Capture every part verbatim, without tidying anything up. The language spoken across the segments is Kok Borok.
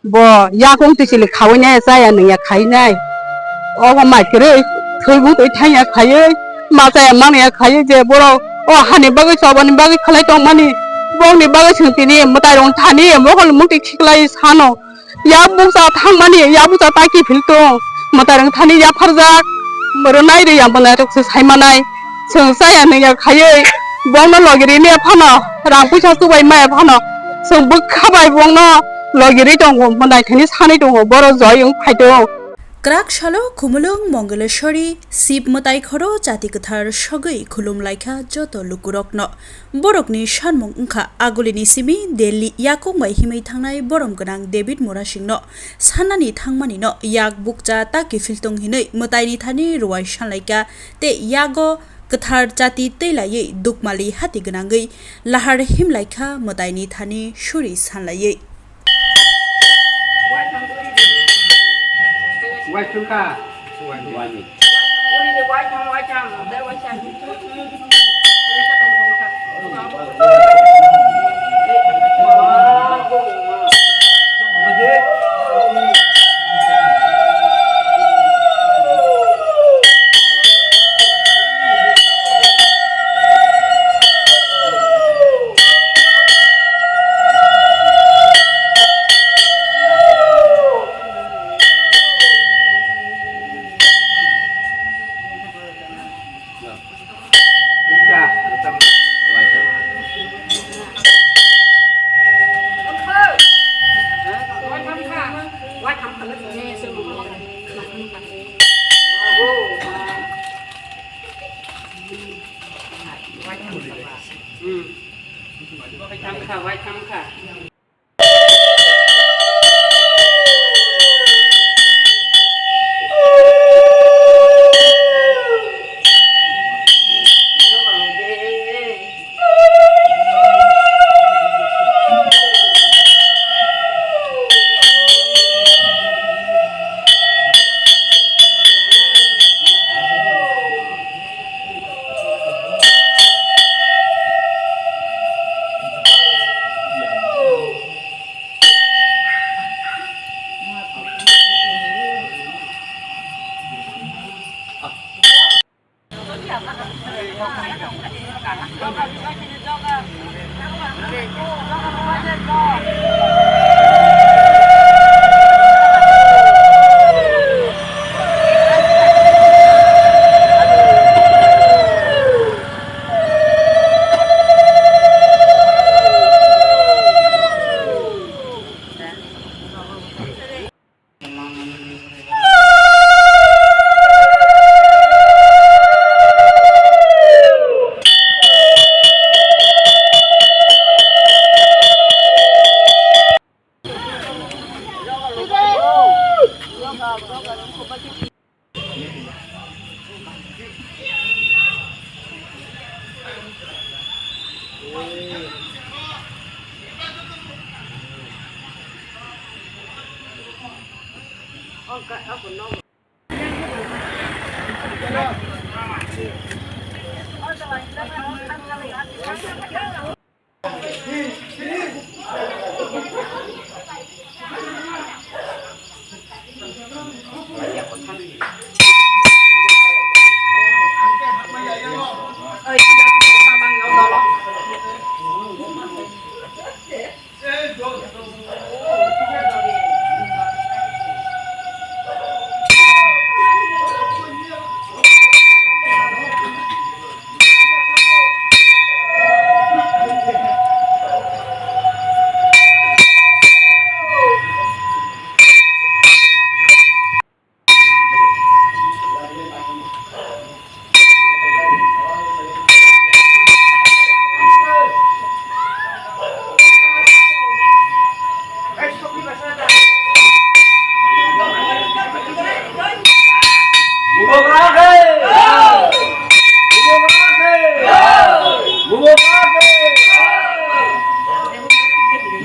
Bo yakung tichili khawi nai, chaya nungya khai nai. Obo mai kwrwi thwibu twi thangya khaiwi, ma chaya mangya khaiwi je borok o hani bagwi chobani bagwi khlai tongmani, bongni bagwi chwng tini mwtai rok thani mokol mukti khiklai sano. Yak bukcha thangmani, yak bukcha ta kiphil tong. Mwtai rok thani yapharjak, rwnai rwya mwtai rok se saimanai. Chwng chaya nungya khaiwi bongno logi rini phano, rang puisa chubai maya phano, chwng bwkha bai bongno logi ri tongo, mwtai thani sanwi tongo, boro joi wng phai tongo. Kwrak salo Khumulwng Mongeleshwari Shib mwtai khoro chati kwthar sogwi khulum laikha joto lukurokno. Borokni sanmung wngkha agulini simi Delhi yakung bai himwi thangnai borom gwnang David Murasingno sannani thangmanino yak bukcha ta kiphil tong hinwi mwtaini thani ruwai sanlaikha tei yago kwthar chati twi laiwi dukmali hati gwnangwi lahar himlaikha mwtaini thani suri sanlaiwi.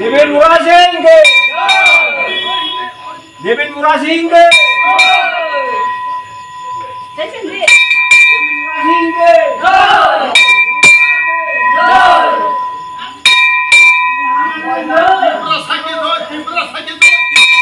David Murasing ke. David Murasing ke. David Murasing ke. Tripura sakhe jai, Tripura sakhe jai.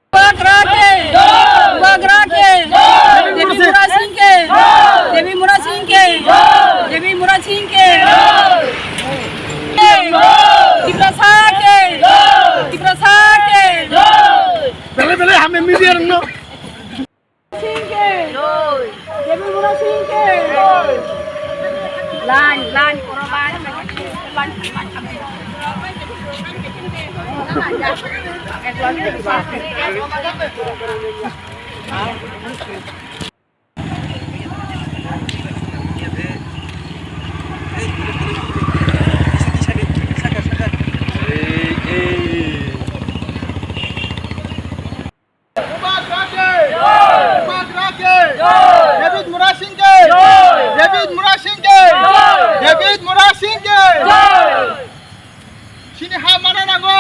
Bubagra ke! Bubagra ke! Devi Mura Singh ke! Devi Mura Singh ke! Devi Mura Singh ke! Tiprasa ke! Tiprasa ke! Bele bele hame media rang no. Singh ke! Devi Mura Singh ke! Line, line, koro line. Bubagra ke! Bubagra ke! David Murasing ke! David Murasing ke! David Murasing ke! Chini ha mana nango!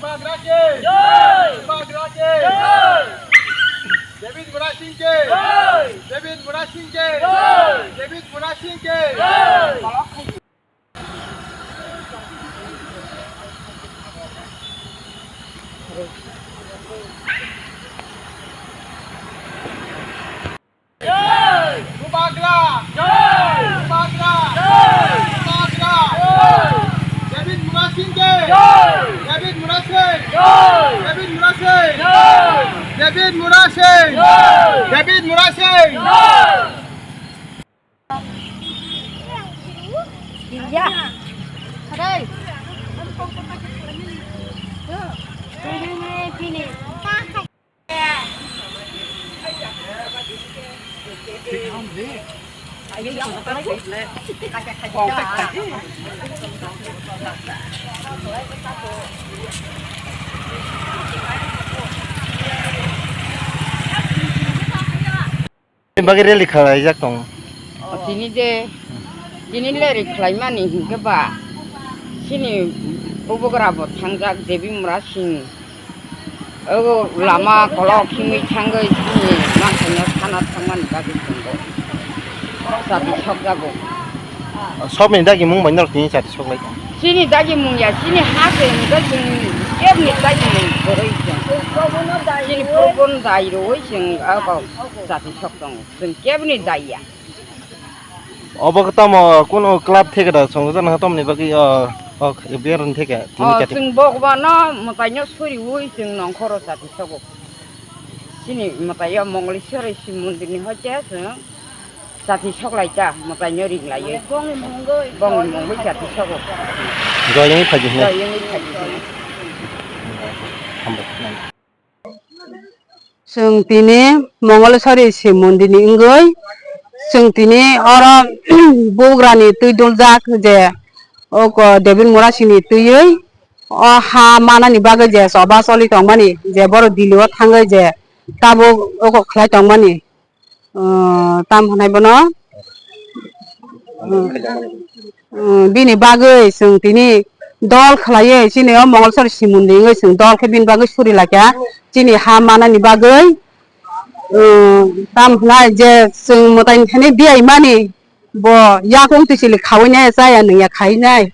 Bubagra ke! Jai! Bubagra ke! Jai! David Murasing ke! Jai! David Murasing ke! Jai! David Murasing ke! Jai! Jai! Bubagra! Jai! Bubagra! Jai! Bubagra! Jai! David Murasing ke! Jai! David Murasing! Jai! David Murasing! Jai! David Murasing! Jai! David Murasing! Jai! Iya. Arai. Ini, ini, ini. Bagwi rally khwlaijak tongo. O, tini de, tini rally khwlaimani hinkhe ba, chini bubagra bo thangjak Devi Mura Singh. Ogo lama kolok himwi thangwi chini manthangno sana thangmani bagwi chwngbo chati sokjago. Sobni dagimung bai norok tini chati soklai. Chini dagimung ya, chini ha se hwnkhe chwng kebni dagimung kwrwi chwng. Chini purbono dai rwui chwng abo chati sok tongo. Chwng kebni dai ya. Obo khe tamo kuno club theke da chwng jana tomni bagwi, o, o, beer ni theke, tini O, kati. Chwng bo bano mwtaino suriui chwng nongkhoro chati sogo. Chini mwtaio Mongoleshwari Shiv Mondir ni hoite chwng chati soklai ta mwtaino ring laiwi. Bongni mungwi. Bongni mungwi chati sogo. Joyeng phaidi hwnwi. Joyeng phaidi hwnwi. Hambai. Chwng tini Mongoleshwari Shiv Mondir ni wngwi chwng tini oro bugrani twi duljak je oko David Murasing ni twiwi o ha manani bagwi je choba choli tongmani je borok Delhi o thangwi je tabuk oko khlai tongmani. Tam hwnai bono, bini bagwi chwng tini dol khlaiwi chini o Mongolsor Simon ringwi chwng dol khe bini bagwi suri laikha chini ha manani bagwi. Tam hwnai je chwng mwtai thani biyai mani bo yakung twi chili khaui nai chaya nungya khai nai.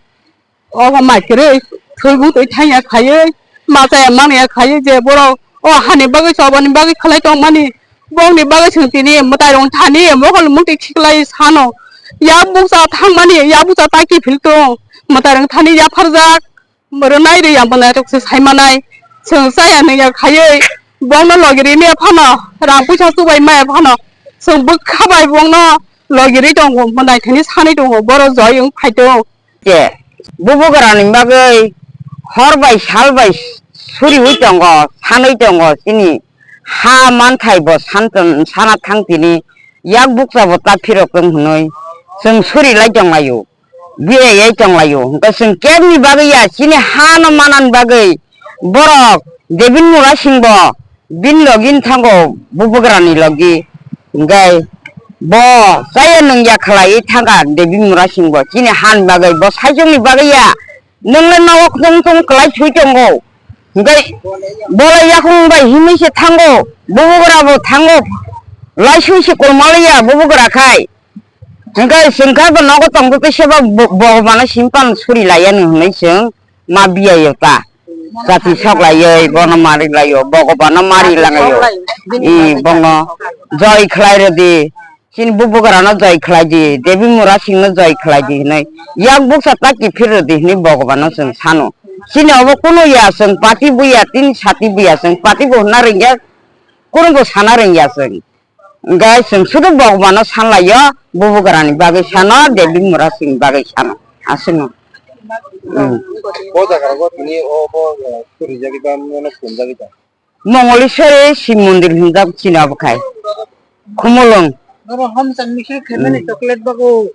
Obo mai kwrwi thwibu twi thangya khaiwi, ma chaya mangya khaiwi je borok o hani bagwi chobani bagwi khlai tongmani, bongni bagwi chwng tini mwtai rok thani mokol mukti khiklai sano. Ya bukcha thangmani, ya bukcha ta kiphil tong, mwtai rok thani yapharjak, rwnai rwya mwtai rok se sai manai, chwng chaya nungya khaiwi, bongno logi rimaya phano, rang puisa chubai maya phano, chwng bwkha bai bongno logi ri tongo, mwtai thani sanwi tongo, borok joi wng phai tong. Je bubagrani bagwi hor bai sal bai suriwi tongo, sanwi tongo, chini ha manthai bo san-, sana thang tini, yak bukcha bo ta phirok tong hwnwi chwng suri lai tong laio, biyai tong laio. Hwnkhe chwng kebni bagwi ya, chini ha no manani bagwi borok Debin Mura Singh bo bini logi thango, bubagrani logi. Hwnkhe bo chaya nung ya khlaiwi thangkha Debin Mura Singh bo, chini hani bagwi, bo saichungni bagwi ya. Nwng le nogo ktung ktung kwlai sui tongo. Hwnkhe bo le yakung bai himwi se thango, bubagra bo thango. Lai sui se kolmaliya bubagra khai. Hwnkhe chwng khe bo nogo tongtwi se bo, bo-, Bhagwano simi pan suri laiya nw hwnwi chwng ma biyaio ta. Jati sok laiwi bono mari laio, Bhagwano mari langaio. I bono joi khlai rwdi. Chini bubagrano joi khlai di, Debi Mura Singh no joi khlai di hinwi. Yak buksa ta kiphir rwdi hinwi Bhagwano chwng sano. Chini obo kunu ya chwng party buya, tini sati buya chwng party bo hwnna rwngya, kunu bo sana rwngya chwng. Hwnkhe chwng sudu Bhagwano sanlaio, bubagrani bagwi sano, Debi Mura Singh bagwi sano. Aswkno. Hmm. Bo jaga rogo tini obo, eh, suri jagwi ba mano pun jagwi ta. Mongoliswari Shiv Mondir hinjak chini obo khai. Khumulwng. Oro hom chang mixture khaimani Hmm. chocolate bago.